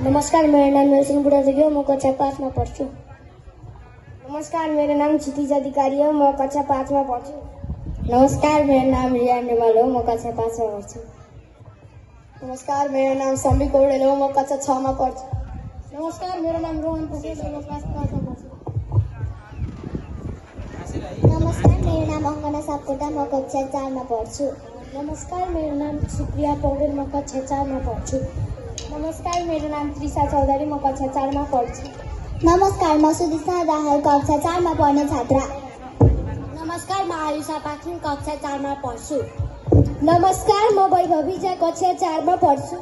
नमस्कार, मेरा नाम नरसिंह बुढ़ादेवी है, मैं कक्षा 5 में पढ़ती हूँ। नमस्कार, मेरा नाम क्षितिज अधिकारी है, मैं कक्षा 5 में पढ़ती हूँ। नमस्कार, मेरा नाम रिया नेवाल हो, मैं कक्षा 5 में पढ़ती हूँ। नमस्कार, मेरा नाम समी कौडेल हो, मैं कक्षा 6 में पढ़ती हूँ। नमस्कार, मेरा नाम रोहन पुगेल हो, मैं कक्षा 5 में पढ़ती हूँ। नमस्कार, मेरो नाम अङ्गना सापकोटा, म कक्षा 4 मा पढ्छु। नमस्कार, मेरो नाम सुप्रिया पौडेल, म कक्षा 4 में पढ़ती हूँ। नमस्कार, मेरो नाम त्रिषा चौधरी, म कक्षा 4 में पढ़ती हूँ। नमस्कार, म सुदिशा दाहाल कक्षा 4 मा पढ्ने छात्रा। नमस्कार, म आयुषा पाखरिन कक्षा 4 में पढ़छु। नमस्कार, म वैभवी झा कक्षा 4 में पढ़छु।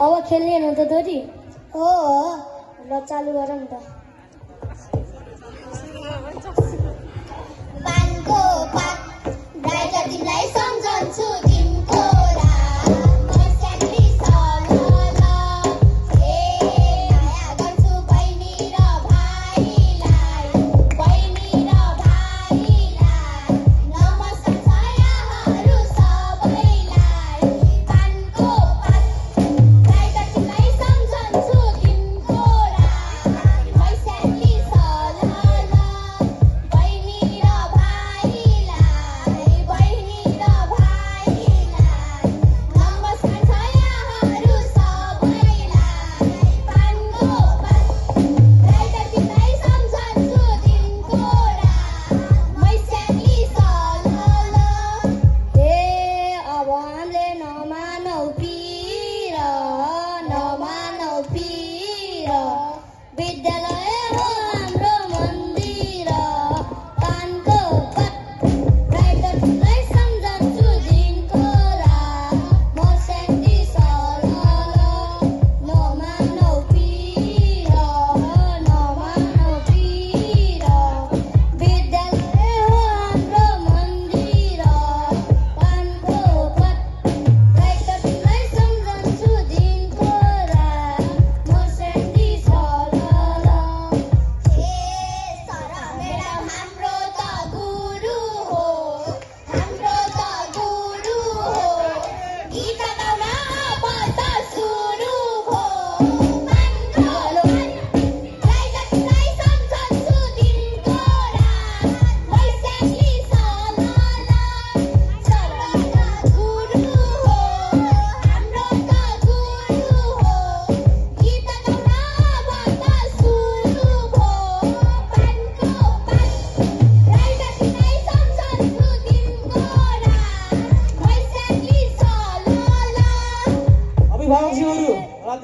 अब खेल्ने हो त दोरी? हो ल चालु गर नि त। पानको पात राजा तिमीलाई सम्झन्छु दिनको रात मस्याङ्गी सलल माया गर्छु बहिनी र भाइलाई नमस्कार छ यहाँहरू सबैलाई पानको पात राजा तिमीलाई सम्झन्छु दिनको रात मस्याङ्गी सलल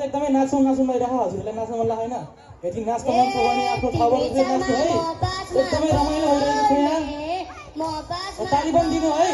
एकदमै नाच्नु भइरहेको हजुरलाई नाच्नु मन लाग्यो होइन यति नाच्न मन छ भने आफ्नो ठाउँमा नाच्नु है एकदमै रमाइलो भइरहेको थियो यहाँ ताली पनि दिनु है।